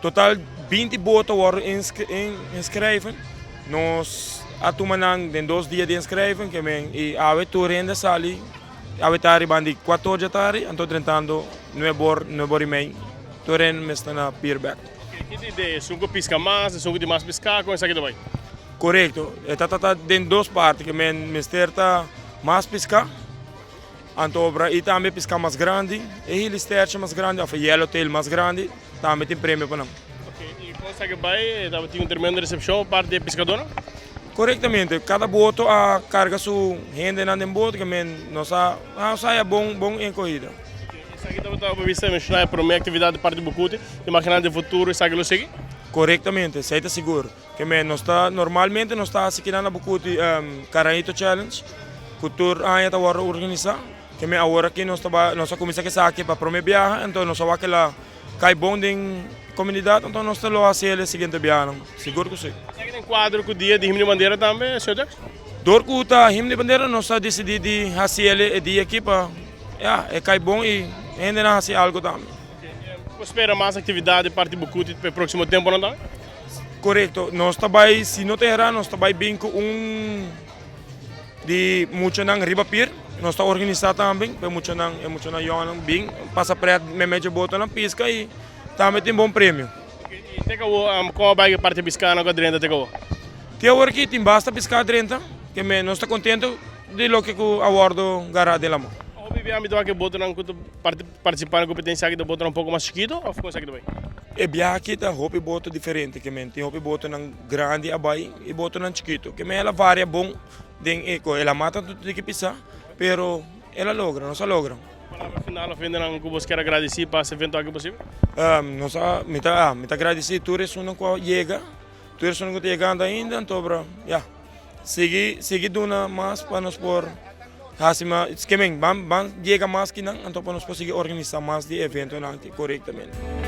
Total 20 boto a wòrdu inskrijven. Nos a tuma nan den 2 dia di inskrijven ke men i awe tur hende a sali. Awe ta riba di 4 or djatari anto drentando 9 or, 9 or i mei tur hende mester na pier bek. Ki ta idea? Esun ku piska mas, esun ku tin mas piská, kon esaki ta bai? Korekto, e ta trata den dos parti ke men mester ta mas piská. Anto obra i tambe piská mas grandi, e hilistertje mas grandi òf e yellowtail mas grandi tambe tin premio pa nan. Ok, i kon esaki bai? E tabatin un tremendo resepshon pa parti di e piskadónan? Korektamente, kada boto a karga su hendenan den boto ke men nos a nos a haya bon bon enkohida. Ok, esaki tabata bo bista menshoná e promé aktividat di parti di Bucuti, te imaginá den futuro esaki lo sigui? Korektamente, esei ta sigur. Ke men nos ta normalmente nos ta hasi kinan na Bucuti Caraito Challenge ku tur aña ta wòrdu organisá. Ke men awor aki nos ta bai nos a kuminsá ku esaki pa promé biaha enton nos a wak el a kai bon den komunidat enton nos ta lo hasi el e siguiente biahanan, sigur ku si. Esaki ta den kuadro ku dia di Himno di Bandera tambe, señor Jacques? Dor ku ta Himno di Bandera nos a disidí di hasi el e dia aki pa ya e kai bon i hendenan hasi algu tambe. Por spera mas actividad di parti Bucuti pa e proximo temponan tambe? Corecto, nos ta bay, si no ta erra, nos ta bay bin cu un di muchanan riba pier, nos ta organisa tambe pa e muchanan, e muchanan yònan bin pasa pret meimei dje botonan pisca y tambe tin bon premio. Y te awor, con a bay cu e parti piscana cu a drenta te awor? Te awor aki tin basta pisca a drenta, ke me nos ta contento di loke cu a wordo gara den lamar. Hopi bia mi ta wak e botonan cu ta parti. Partisipá na kompetensia aki ta botonan un poko mas chikitu òf kon esaki ta bai? E biaha aki ta hopi boto diferente ke men tin hopi botonan grandi a bai i botonan chikitu ke men el a varia bon den e ko el a mata tur di ki pisa pero el a logra nos a logra. Palabra final òf hendenan ku bos kier a gradisí pa hasi evento aki posibel? Nos a mi ta mi ta gradisí tur esunnan ku a yega tur esunnan ku ta yegando ainda anto bro ya. Sigui sigui duna mas pa nos por hasi mas ke men ban ban yega mas kinan anto pa nos por sigui organisa mas di eventonan aki korektamente.